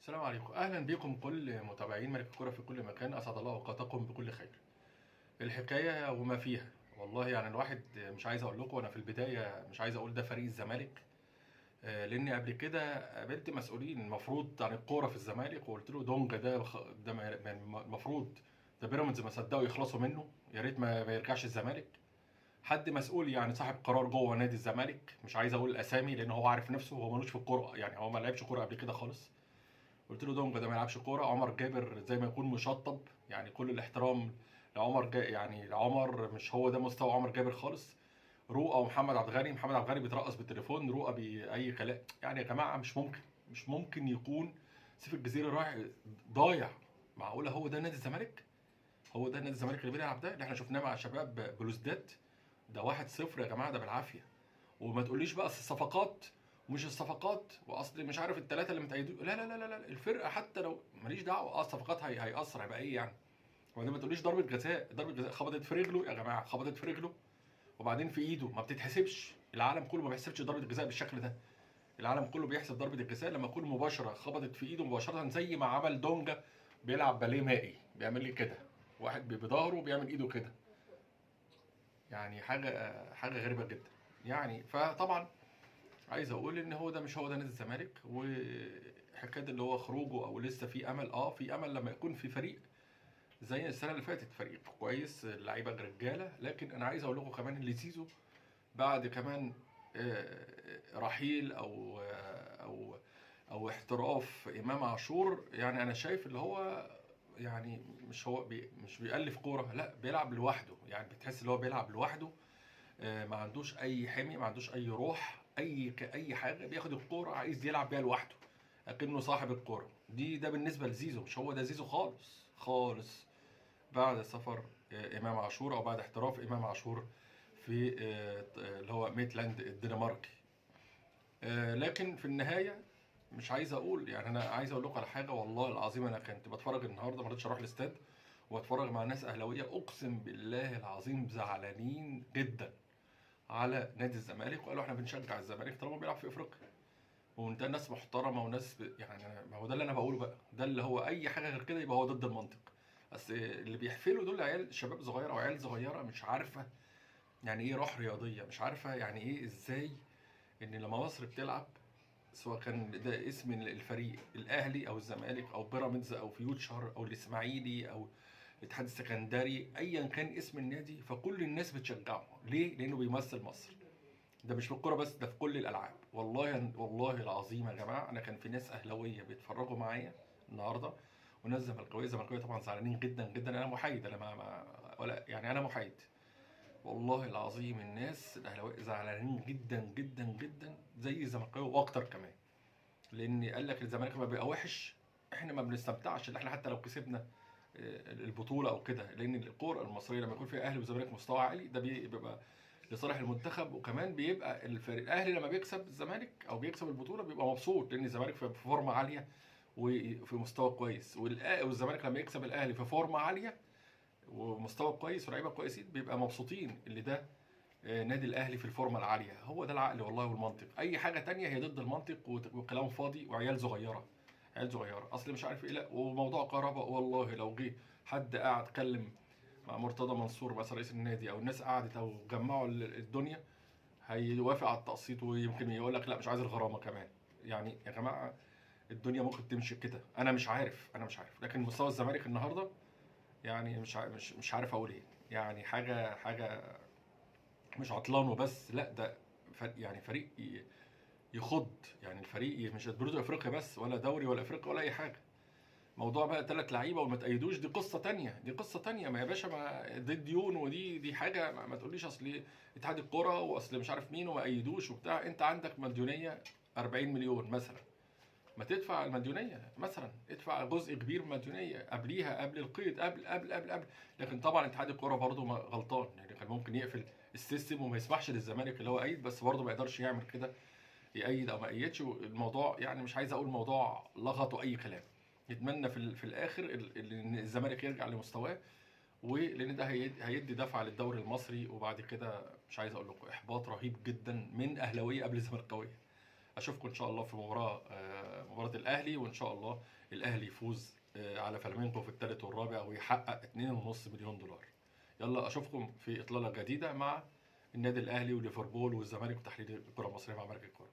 السلام عليكم، اهلا بكم كل متابعين ملك الكرة في كل مكان. اسعد الله اوقاتكم بكل خير. الحكاية وما فيها والله، يعني الواحد مش عايز اقول لكم، انا في البداية مش عايز اقول ده فريق الزمالك، لان قبل كده قابلت مسؤولين المفروض عن الكورة في الزمالك وقلت له دونجا ده ده المفروض ده بيراميدز ما صدقوا يخلصوا منه، يا ريت ما يرجعش الزمالك. حد مسؤول يعني صاحب قرار جوه نادي الزمالك، مش عايز اقول الاسامي لان هو عارف نفسه، هو ملوش في الكورة، يعني هو ما لعبش كورة قبل كده خالص. قلت له دونجا ده ما يلعبش كورة، عمر جابر زي ما يكون مشطب، يعني كل الاحترام لعمر يعني لعمر، مش هو ده مستوى عمر جابر خالص. رؤى ومحمد عبد الغني، محمد عبد الغني بيترقص بالتليفون، رؤى باي كلام. يعني يا جماعة مش ممكن، مش ممكن يكون سيف الجزيري رايح ضايع. معقولة هو ده نادي الزمالك؟ هو ده نادي الزمالك اللي بيلعب ده اللي احنا شفناه مع شباب بلوزداد؟ ده 1-0 يا جماعة، ده بالعافية. وما تقوليش بقى الصفقات ومش الصفقات واصل مش عارف الثلاثة اللي متأيدوا، لا لا لا لا، الفرقة حتى لو ماليش دعوه، الصفقات هيأثر، هيبقى ايه يعني؟ وبعدين ما تقوليش ضربه جزاء، ضربه جزاء خبطت في رجله يا جماعة، خبطت في رجله وبعدين في ايده، ما بتتحسبش. العالم كله ما بيحسبش ضربه الجزاء بالشكل ده، العالم كله بيحسب ضربه الجزاء لما تكون مباشرة، خبطت في ايده مباشرة، زي ما عمل دونجا بيلعب باليه مائي، بيعمل لي كده، واحد بظهره بيعمل ايده كده، يعني حاجة غريبة جدا يعني. فطبعا عايز اقول ان هو ده مش هو ده نادي الزمالك، وحكاية اللي هو خروجه او لسه في امل، في امل لما يكون في فريق زي السنة اللي فاتت، فريق كويس، اللعيبة رجاله. لكن انا عايز اقول لكم كمان اللي زيزو بعد كمان رحيل او او او احتراف امام عاشور، يعني انا شايف اللي هو يعني مش هو مش بيألف كورة، لا بيلعب لوحده، يعني بتحس اللي هو بيلعب لوحده، ما عندوش اي حمية، ما عندوش اي روح، اي حاجة، بياخد الكورة عايز يلعب بيها لوحده اكنه صاحب الكورة دي. ده بالنسبة لزيزو، مش هو ده زيزو خالص خالص بعد سفر امام عاشور او بعد احتراف امام عاشور في اللي هو ميتلاند الدنماركي. لكن في النهاية مش عايز اقول، يعني انا عايز اقول لكم على حاجة والله العظيم، انا كنت بتفرج النهارده، ما رضيتش اروح الاستاد واتفرج مع ناس اهلاويه، اقسم بالله العظيم زعلانين جدا على نادي الزمالك، وقالوا احنا بنشجع الزمالك طالما بيلعب في افريقيا، وده ناس محترمه وناس يعني ما هو ده اللي انا بقوله بقى، ده اللي هو اي حاجة غير كده يبقى هو ضد المنطق. بس اللي بيحفلوا دول عيال شباب صغيرة او عيال صغيرة مش عارفه يعني ايه روح رياضية، مش عارفه يعني ايه ازاي ان لما مصر بتلعب، سواء كان ده اسم الفريق الاهلي او الزمالك او بيراميدز او فيوتشر او الاسماعيلي او الاتحاد السكندري، ايا كان اسم النادي، فكل الناس بتشجعه. ليه؟ لانه بيمثل مصر. ده مش في الكورة بس، ده في كل الالعاب. والله والله العظيم يا جماعة، انا كان في ناس اهلاويه بيتفرجوا معايا النهارده وناس زملكاويه، زملكاويه طبعا زعلانين جدا جدا. انا محايد، انا ما ولا يعني انا محايد والله العظيم. الناس الاهلاوية زعلانين جدا جدا جدا زي الزملكاويه واكتر كمان، لان قال لك الزمالك ما بيبقى وحش، احنا ما بنستمتعش، اللي احنا حتى لو كسبنا البطولة او كده، لان الكورة المصرية لما يكون فيها اهلي وزمالك مستوى عالي ده بيبقى لصالح المنتخب، وكمان بيبقى الفريق الاهلي لما بيكسب الزمالك او بيكسب البطولة بيبقى مبسوط، لان الزمالك في فورمه عالية وفي مستوى كويس، والزمالك لما يكسب الاهلي في فورمه عالية ومستوى كويس ولاعيبه كويسين بيبقى مبسوطين اللي ده نادي الاهلي في الفورمة العالية. هو ده العقل والله والمنطق، اي حاجة تانية هي ضد المنطق وكلام فاضي وعيال صغيرة، عيال صغيرة اصل مش عارف ايه. لا وموضوع كهرباء، والله لو جه حد قعد اتكلم مع مرتضى منصور مثلا رئيس النادي، او الناس قعدت او جمعوا الدنيا، هيوافق على التقسيط، ويمكن يقول لك لا مش عايز الغرامة كمان. يعني يا جماعة الدنيا ممكن تمشي كده، انا مش عارف، انا مش عارف. لكن مستوى الزمالك النهارده يعني مش عارف اقول ايه، يعني حاجة مش عطلان وبس، لا ده يعني فريق يخض، يعني الفريق مش بطوله افريقيا بس، ولا دوري ولا افريقيا ولا اي حاجة. موضوع بقى 3 لعيبة وما تأيدوش دي قصة تانية، دي قصة تانية. ما يا باشا، ما دي ديون، ودي حاجة ما تقوليش اصل اتحاد الكورة واصل مش عارف مين وما ايدوش وبتاع. انت عندك مديونية 40 مليون مثلا، ما تدفع المديونيه مثلا، ادفع جزء كبير من المديونيه قبليها، قبل القيد، قبل قبل قبل قبل. لكن طبعا اتحاد الكورة برده غلطان، يعني كان ممكن يقفل ال system وما يسمحش للزمالك اللي هو ايد، بس برده ما يقدرش يعمل كده، يأيد او ما يأيدش. الموضوع يعني مش عايز اقول موضوع لغط واي كلام. نتمنى في الاخر ان الزمالك يرجع لمستواه، ولان ده هيدي دفعه للدوري المصري. وبعد كده مش عايز اقول لكم احباط رهيب جدا من اهلاويه قبل الزملكاويه. اشوفكم ان شاء الله في مباراة الاهلي، وان شاء الله الاهلي يفوز على فلامنجو في الثالث والرابع ويحقق 2.5 مليون دولار. يلا اشوفكم في اطلالة جديدة مع النادي الاهلي وليفربول والزمالك وتحليل الكره المصرية مع ملك الكره.